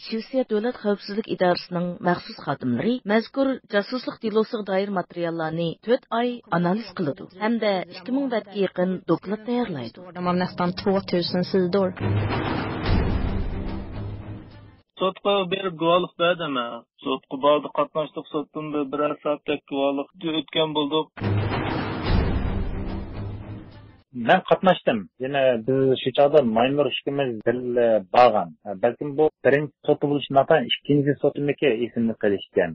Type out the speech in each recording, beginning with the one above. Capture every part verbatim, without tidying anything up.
شىۋېتسىيە دۆلەت خەۋپسىزلىك ئىدارىسىنىڭ مەخسۇس خادىملىرى مەزكۇر جاسۇسلۇق دېلوسىغا دائىر ماتېرىياللارنى تۆت ئاي ئانالىز قىلىدۇ ھەمدە ئىككى مىڭ بەتكە يېقىن دوكلات تەييارلايدۇ. Av nästan två tusen sidor. سوتقا بېرىپ گۇۋاھلىق بەردىم ھە. سوتقا باردى، قاتناشتۇق، سوتتىن بىر، بىرەر سائەتتەك گۇۋاھلىق ئۆتكەن بولدۇق. مەن قاتناشتىم. يەنە بىز شۇ چاغدا مايمۇر ئىككىمىز بىللە بارغان. بەلكىم بۇ بىرىنچى سوتى بولۇشى ناتايىن ئىككىنچى سوتىمىكى ئېسىمدە قېلىشكەن.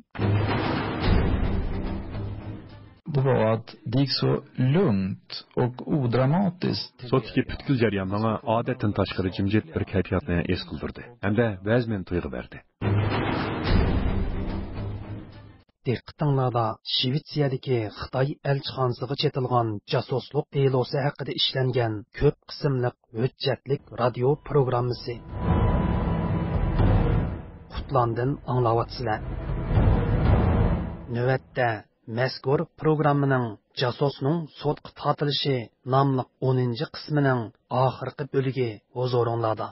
Det var att det gick så lugnt och odramatiskt. سوتتىكى پۈتكۈل جەريان ماڭا ئادەتتىن تاشقىرى جىمجىت بىر كەيپىياتنى ھېس قىلدۇردى ھەمدە ۋەزمەن تۇيغۇ بەردى. دىققىتىڭلاردا شىۋېتسىيەدىكى خىتاي ئەلچىخانىسىغا چېتىلغان جاسۇسلۇق دېلوسى ھەققىدە ئىشلەنگەن كۆپ قىسىملىق ھۆججەتلىك رادىيو پروگراممىسى. قۇتلاندىن ئاڭلاۋاتىسىلەر. نۆۋەتتە مەزكۇر پروگراممىنىڭ جاسۇسنىڭ سوتقا تارتىلىشى ناملىق ئونىنچى قىسمىنىڭ ئاخىرقى بۆلۈگى ھۇزۇرۇڭلاردا.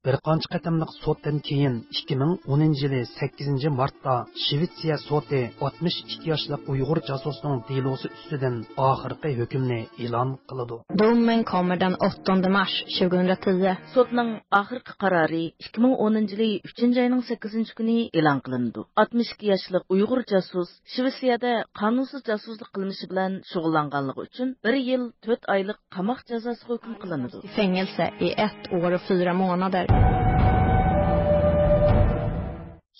بىر قانچە قېتىملىق سوتتىن كېيىن، ئىككى مىڭ ئونىنچى يىلى سەككىزىنچى مارتتا شىۋېتسىيە سوتى ئاتمىش ئىككى ياشلىق ئۇيغۇر جاسۇسنىڭ دېلوسى ئۈستىدىن ئاخىرقى ھۆكۈمنى ئېلان قىلىدۇ. Domen kommer den åttonde mars tjugohundratio. سوتنىڭ ئاخىرقى قارارى ئىككى مىڭ ئونىنچى يىلى ئۈچىنچى ئاينىڭ سەككىزىنچى كۈنى ئېلان قىلىنىدۇ. ئاتمىش ئىككى ياشلىق ئۇيغۇر جاسۇس شىۋېتسىيەدە قانۇنسىز جاسۇسلۇق قىلمىشى بىلەن شۇغۇللانغانلىقى ئۈچۈن بىر يىل تۆت ئايلىق قاماق جازاسىغا ھۆكۈم قىلىنىدۇ. Fängelse i ett år och fyra månader.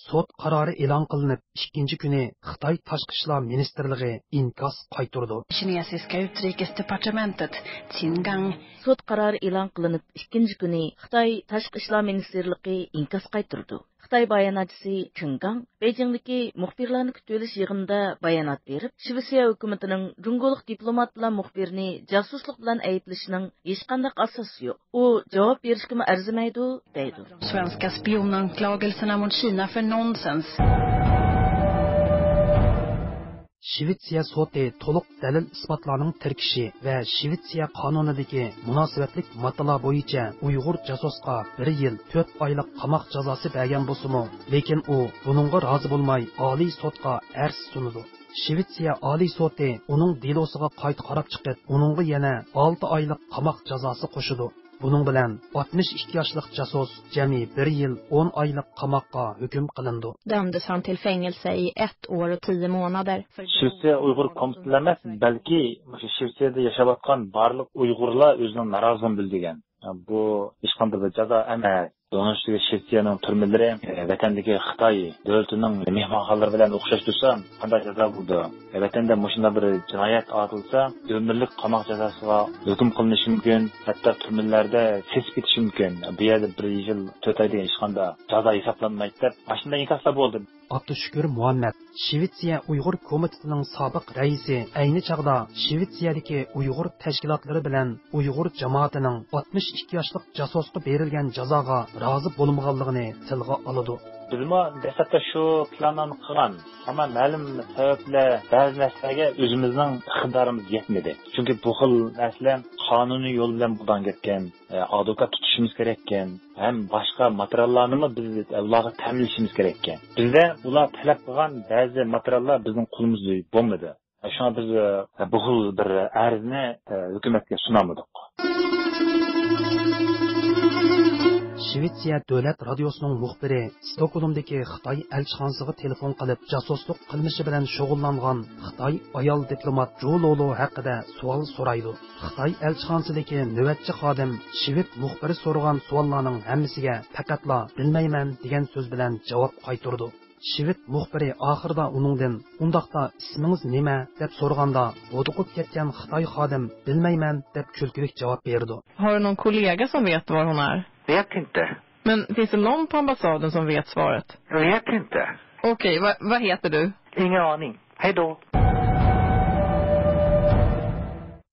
سوت قارارى ئېلان قىلىنىپ ئىككىنچى كۈنى خىتاي تاشقى ئىشلار مىنىستىرلىقى ئىنكاس قايتۇرىدۇ. Kinesiska utrikesdepartementet Qin Gang. سوت قارارى ئېلان قىلىنىپ ئىككىنچى كۈنى خىتاي تاشقى ئىشلار مىنىستىرلىقى ئىنكاس قايتۇرىدۇ. خىتاي باياناتچىسى چېن گاڭ بېيجىڭدىكى مۇخبىرلارنى كۈتۈۋېلىش يىغىنىدا بايانات بېرىپ، شىۋېتسىيە ھۆكۈمىتىنىڭ جۇڭگولۇق دىپلومات بىلەن مۇخبىرنى جاسۇسلۇق بىلەن ئەيىبلىشىنىڭ ھېچقانداق ئاساسى يوق. ئۇ جاۋاب بېرىشكىمۇ ئەرزىمەيدۇ، دەيدۇ. Svenska spionanklagelserna mot Kina för nonsens. شىۋېتسىيە سوتى تولۇق دەلىل-ئىسپاتلارنىڭ تىركىشى ۋە شىۋېتسىيە قانۇنىدىكى مۇناسىۋەتلىك ماددىلار بويىچە ئۇيغۇر جاسۇسقا بىر يىل تۆت ئايلىق قاماق جازاسى بەرگەن بولسىمۇ، لېكىن ئۇ بۇنىڭغا رازى بولماي، ئالىي سوتقا ئەرز سۇنىدۇ. شىۋېتسىيە ئالىي سوتى ئۇنىڭ دېلوسىغا قايتا قاراپ چىقىپ، ئۇنىڭغا يەنە ئالتە ئايلىق قاماق جازاسى قوشىدۇ. بۇنىڭ بىلەن ئاتمىش ئىككى ياشلىق جاسۇس جەمئىي بىر يىل ئون ئايلىق قاماققا ھۆكۈم قىلىنىدۇ. Dömdes han till fängelse i ett år och tio månader. شىۋېتسىيە ئۇيغۇر كومىتېتىلا ئەمەس، بەلكى مۇشۇ شىۋېتسىيەدە ياشاۋاتقان بارلىق ئۇيغۇرلار ئۆزىنىڭ نارازىلىقىنى بىلدۈرگەن. بۇ ھېچقانداق بىر جازا ئەمەس. ئۇنىڭ ئۈستىگە شىۋېتسىيەنىڭ تۈرمىلىرى، ئە، ۋەتەندىكى خىتاي دۆلىتىنىڭ مېھمانخانىلىرى بىلەن ئوخشاش تۇرسا، قانداق جازا بولىدۇ؟ ئە، ۋەتەندە مۇشۇنداق بىر جىنايەت ئاتىلسا، ئۆمۈرلۈك قاماق جازاسىغا ھۆكۈم قىلىنىشى مۇمكىن، ھەتتا تۈرمىلەردە سېسىپ كېتىشى مۇمكىن. بۇ يەردە بىر يىل تۆت ئاي دېگەن ھېچقانداق جازا ھېسابلانمايدۇ دەپ، ئاشۇنداق ئىنكاسلار بولدى. ئابدۇشۈكۈر مۇھەممەد، شىۋېتسىيە ئۇيغۇر كومىتېتىنىڭ سابىق رەئىسى، ئەينى چاغدا شىۋېتسىيەدىكى ئۇيغۇر تەشكىلاتلىرى بىلەن ئۇيغۇر جامائىتىنىڭ ئاتمىش ئىككى ياشلىق جاسۇسقا بېرىلگەن جازاغا رازى بولمىغانلىقىنى تىلغا ئالىدۇ. بىزمۇ دەسلەپتە شۇ پىلانلارنى قىلغان، ئەمما مەلۇم سەۋەبلەر بەزى نەرسىلەرگە ئۆزىمىزنىڭ ئىقتىدارىمىز يەتمىدى. چۈنكى بۇ خىل نەرسىلەر قانۇنىي يول بىلەن بولىدىغان گەپكەن، ئادۋوكات تۇتۇشىمىز كېرەككەن ھەم باشقا ماتېرىياللارنىمۇ بىز ئۇلارغا تەمىنلىشىمىز كېرەككەن. بىزدە ئۇلار تەلەپ قىلغان بەزى ماتېرىياللار بىزنىڭ قولىمىزدا بولمىدى. شۇڭا بىز، ئە، بۇ خىل بىر ئەرزنى، ئە، ھۆكۈمەتكە سۇنالمىدۇق. شىۋېتسىيە دۆلەت رادىيوسىنىڭ مۇخبىرى ستوكھولمدىكى خىتاي ئەلچىخانىسىغا تېلېفون قىلىپ، جاسۇسلۇق قىلمىشى بىلەن شۇغۇللانغان خىتاي ئايال دىپلومات جۇ لولو ھەققىدە سوئال سورايدۇ. خىتاي ئەلچىخانىسىدىكى نۆۋەتچى خادىم شىۋېت مۇخبىرى سورىغان سوئاللارنىڭ ھەممىسىگە پەقەتلا بىلمەيمەن دېگەن سۆز بىلەن جاۋاب قايتۇرىدۇ. شىۋېت مۇخبىرى ئاخىرىدا ئۇنىڭدىن، ئۇنداقتا ئىسمىڭىز نېمە؟ دەپ سورىغاندا، ھودۇقۇپ كەتكەن خىتاي خادىم، بىلمەيمەن، دەپ كۈلكىلىك جاۋاب بېرىدۇ. Har du någon kollega som vet var hon är? Vet inte. Men finns det någon på ambassaden som vet svaret? Vet inte. Okej, va, vad heter du? Ingen aning. Hej då.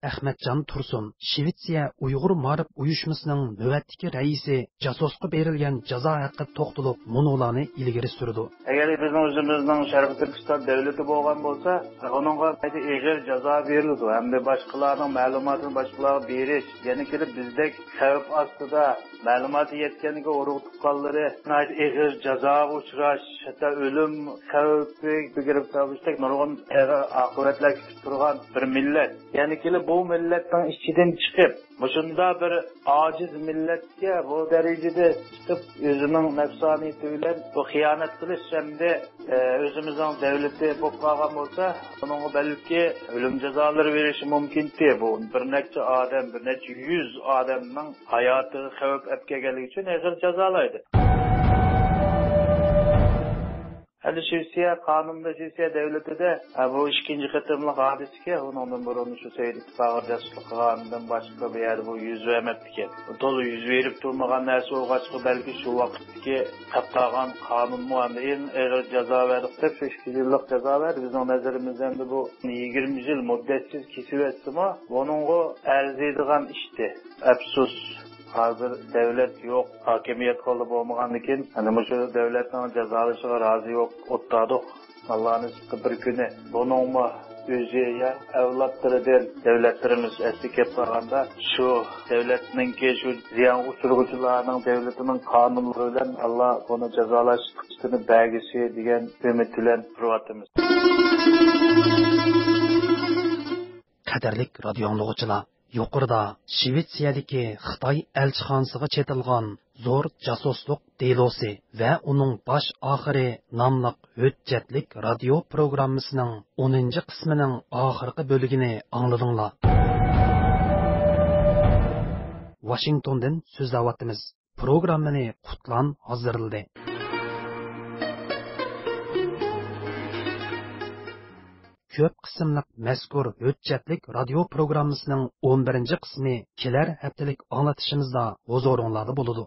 ئەخمەتجان تۇرسۇن، شىۋېتسىيە ئۇيغۇر مائارىپ ئۇيۇشمىسىنىڭ نۆۋەتتىكى رەئىسى جاسۇسقا بېرىلگەن جازا ھەققىدە توختىلىپ، مۇنۇلارنى ئىلگىرى سۈرىدۇ. ئەگەر بىزنىڭ ئۆزىمىزنىڭ شەرقىي تۈركىستان دۆلىتى بولغان بولسا، ئۇنىڭغا ئېغىر جازا بېرىلىدۇ ھەمدە باشقىلارنىڭ مەلۇماتىنى باشقىلارغا بېرىش، يەنە كېلىپ بىزدەك خەۋپ ئاستىدا، مەلۇماتى يەتكەنگە ئۇرۇق تۇغقانلىرى ناھايىتى ئېغىر جازاغا ئۇچراش، ھەتتا ئۆلۈم خەۋپى، گىرىپتار بولۇشتەك نۇرغۇن ئېغىر ئاقىۋەتلەر كۈتۈپ تۇرغان بىر مىللەت. يەنە كېلىپ بۇ مىللەتنىڭ ئىچىدىن چىقىپ، مۇشۇنداق بىر ئاجىز مىللەتكە بۇ دەرىجىدە چىقىپ، ئۆزىنىڭ نەپسانىيىتى بىلەن بۇ خىيانەت قىلىش ھەمدە، ئە، ئۆزىمىزنىڭ دۆلىتى بولۇپ قالغان بولسا، ئۇنىڭغا بەلكى ئۆلۈم جازالىرى بېرىشى مۇمكىنتى. بۇ بىر نەچچە ئادەم، بىر نەچچە يۈز ئادەمنىڭ ھاياتىغا خەۋپ ئەپ كەلگەنلىكى ئۈچۈن ئېغىر جازالايدۇ. ئەمدى شىۋېتسىيە قانۇنىدا، شىۋېتسىيە دۆلىتىدە، ھە، بۇ ئىككىنچى قېتىملىق ھادىسىكەن. ئۇنىڭدىن بۇرۇن شۇ سوۋېت ئىتتىپاقىغا جاسۇسلۇق قىلغاندىن باشقا بۇ يەردە بۇ يۈز بەرمەپتىكەن. بۇ تولا يۈز بېرىپ تۇرمىغان نەرسە بولغاچقا، بەلكى شۇ ۋاقىتتىكى قاپ قالغان قانۇنمۇ ئەمدى ئەڭ ئېغىر جازا بەردۇق دەپ، شۇ ئىككى يىللىق جازا بەردى. بىزنىڭ نەزىرىمىزدە ئەمدى بۇ يىگىرمە يىل مۇددەتسىز كېسىۋەتسىمۇ، بۇنىڭغا ئەرزىيدىغان ئىشتى. ئەپسۇس، ھازىر دۆلەت يوق، ھاكىمىيەت قولدا بولمىغاندىكىن، ئەنە مۇشۇ دۆلەتنىڭ جازالىشىغا رازى بولۇپ ئولتۇردۇق. ئاللا نېسىپ قىلىپ بىر كۈنى بۇنىڭمۇ ئۆزى يا ئەۋلادلىرىدىن دۆلەتلىرىمىز ئەسلى كەپ قالغاندا، شۇ دۆلەتنىڭكى شۇ زىيانغا ئۇچرىغۇچىلارنىڭ دۆلىتىنىڭ قانۇنلىرى بىلەن ئاللا بۇنى جازالاش سۈپىتىنى بەرگۈسى دېگەن ئۈمىد بىلەن تۇرۇۋاتىمىز. قەدىرلىك رادىيو ئاڭلىغۇچىلار، يۇقىرىدا شىۋېتسىيەدىكى خىتاي ئەلچىخانىسىغا چېتىلغان زور جاسۇسلۇق دېلوسى ۋە ئۇنىڭ باش ئاخىرى ناملىق ھۆججەتلىك رادىيو پروگراممىسىنىڭ ئونىنچى قىسمىنىڭ ئاخىرقى بۆلىكىنى ئاڭلىدىڭلار. ۋاشىنگتوندىن سۆزلەۋاتىمىز. پروگراممىنى قۇتلان ھازىرلىدى. كۆپ قىسىملىق مەزكۇر ھۆججەتلىك رادىيو پروگراممىسىنىڭ ئون بىرىنچى قىسمى كېلەر ھەپتىلىك ئاڭلىتىشىمىزدا ھۇزۇرۇڭلاردا بولىدۇ.